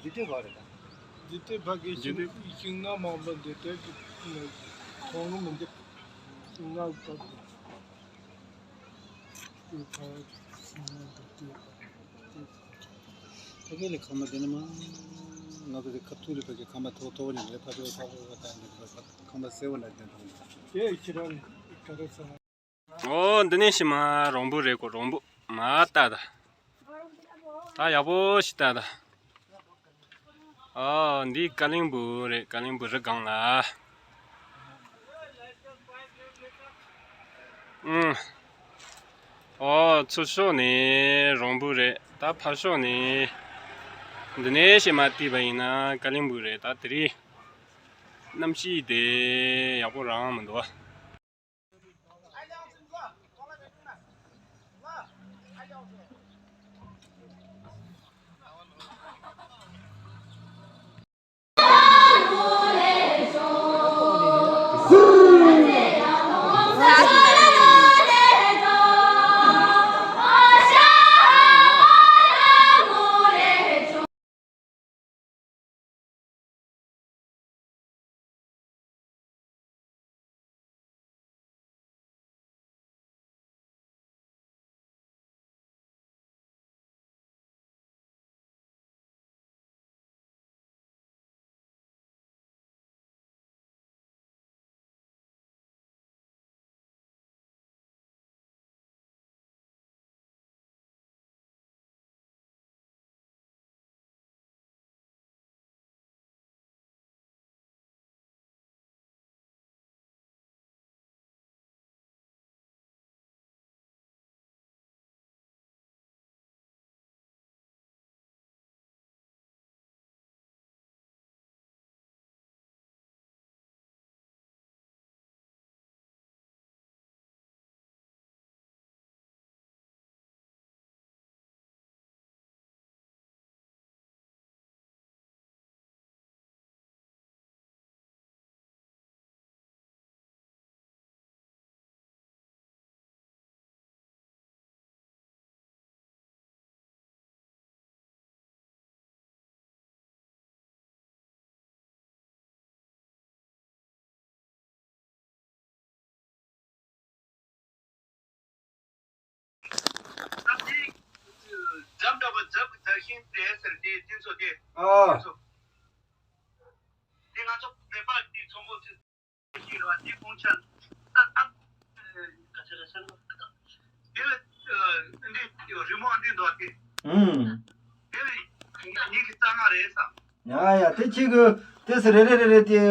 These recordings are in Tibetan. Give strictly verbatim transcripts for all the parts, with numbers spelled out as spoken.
འདི་དེ་བ་རེད་ད། འདི་དེ་བ་གི་འདི་ཤིང་དེ་ཤིང་སྣ་མང་པོ་འདི་དེ་གི་མཐོང་གི་མི་འདུག་ཤིང་སྣ་བ་གི་ཕ་ཤིང་སྣ་འདི་དེ་ཕ་གི་ལས་ཁང་པ་འདི་ནི་མ་ང་གི་ཁ་ཐུག་ལས་ཕ་གི་ཁང་པ་མཐོ་མཐོ་བ་ནས་ལས་ཕ་གི་ཕ་གི་ཕ་གི་ཁང་པ་སེར་བོ་ན་དེ་མཐོང་གི་དེ་ཁྱེད་རང་ག་རེ་ཟ། ཨོ། འདི་ནས་ཤི་མ་རོང་བུ་རེད་གོ། རོང་བུ་མ་ལྟ་ད། ད་ཡག་པོ་ཞིག་ལྟ་ད། ཨོ། འདི་ཀ་ལིང་བུ་རེད། ཀ་ལིང་བུ་རི་སྒང་ལ། ཨུམ། ཨོ། ཚུར་ཕྱོགས་ནས་རོང་བུ་རེད། ད་ཕར་ཕྱོགས་ནས་འདི་ནས་ཤི་མ་བལྟས་པ་ཡིན་ན་ཀ་ལིང་བུ་རེད། ད་དེ་རིང་གནམ་གཤིས་དེ་ཡག་པོ་རང་མི་འདུག་བ། འཇམ་འདྲ་བ་འཇམ་གྱི་རྫ་ཤིང་དེ་ཟེར་དེ་དེ་ཚོ་དེ། ཨ། དེ་ཚོ། དེ་ང་ཚོ་མེ་འབར་དེ་ཚོང་པོ་དེ་ཤི་ར་དེ་ཁོང་ཆ་ད་ད་ག་ཚོད་རེད་ཟེར་ན། དེ་ལ་འདི་རི་མོ་འདི་འདུག་དེ། ཨུམ། དེ་ལ་ཉིས་ཀྱི་རྩ་ལྔ་རེད་ས། ཡ་ཡ་དེ་ཁྱེད་ཀྱི་དེ་སུ་རེ་རེ་རེ་རེ་དེ།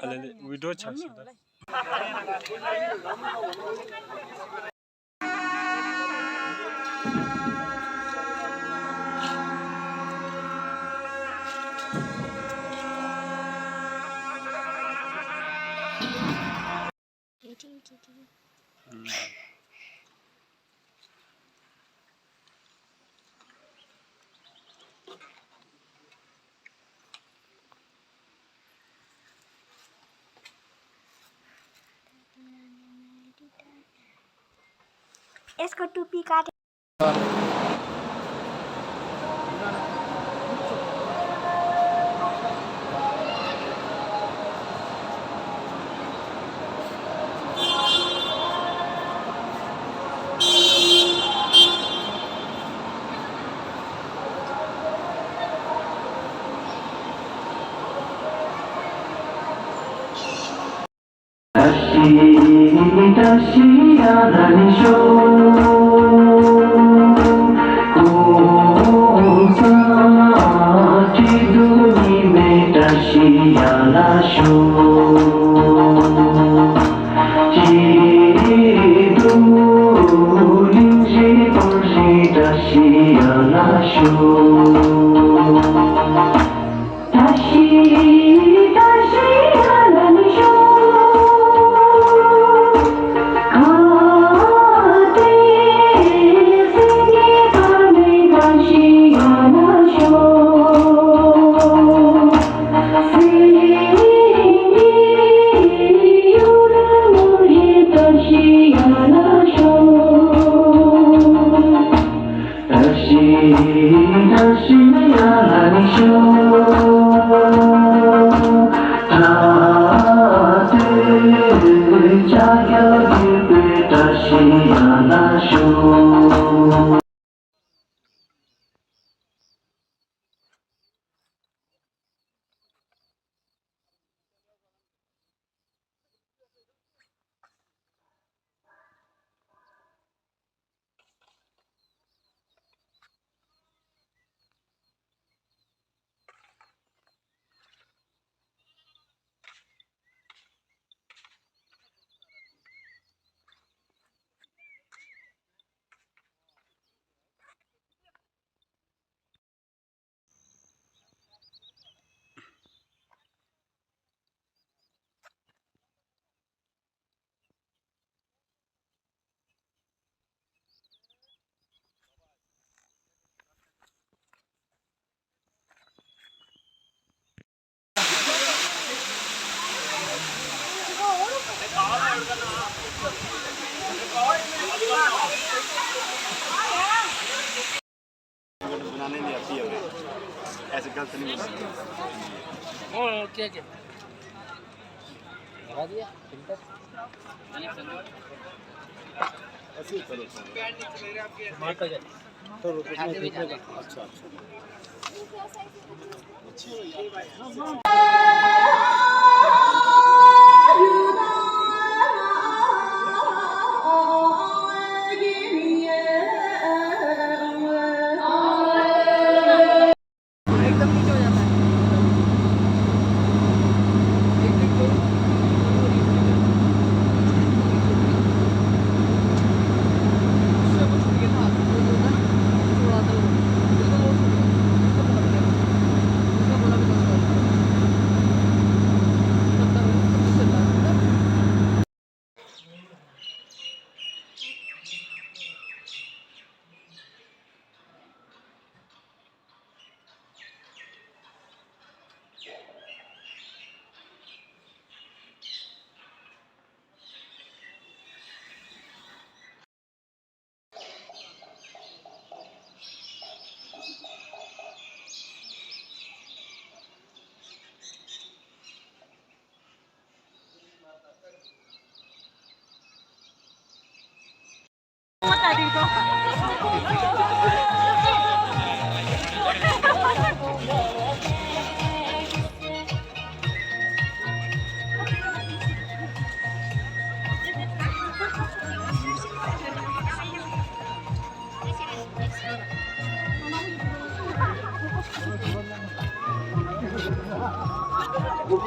ཨ་ལེ་ལེ། བི་ཌི་ཡོ་ཆགས་ཤིག་ད། यसको टुप्पी काटे। बनाने नहीं आती है हमें, ऐसे गलत नहीं बनाते। Okay, okay. लगा दिया फिल्टर। ऐसे ही करो। माता जी। तो रुको, मैं देखने का। अच्छा, अच्छा। एकदम नीचे हो जाता है। एक, एक, दो, दूसरा कुछ नहीं था, वो होता है, थोड़ा सा, बिल्कुल वो, बिल्कुल पकड़ लेता है।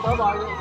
Bye bye.